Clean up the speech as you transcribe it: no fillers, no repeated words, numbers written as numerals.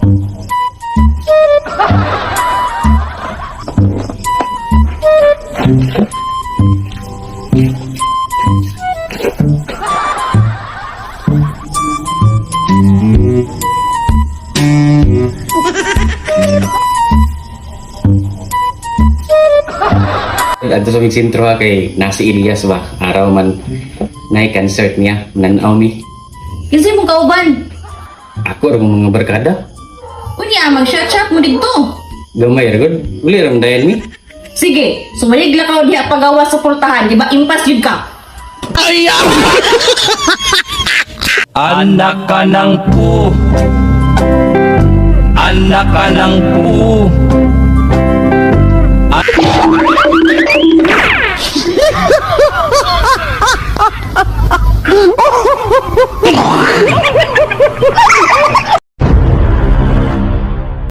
Adto sa mig sentro ha kay nasi Elias ba araw man nay concert niya nanaw mi. Kinsa imong kauban? Ako ra mga barkada. Unya mag-chat-chat mo didto. Gamay ra gud. Uli ra man dayon mi. Sige, sumayig lakaw diha pagawa sa pultahan, di ba impas yun ka? Anak ka ng pu. Anak ka ng pu.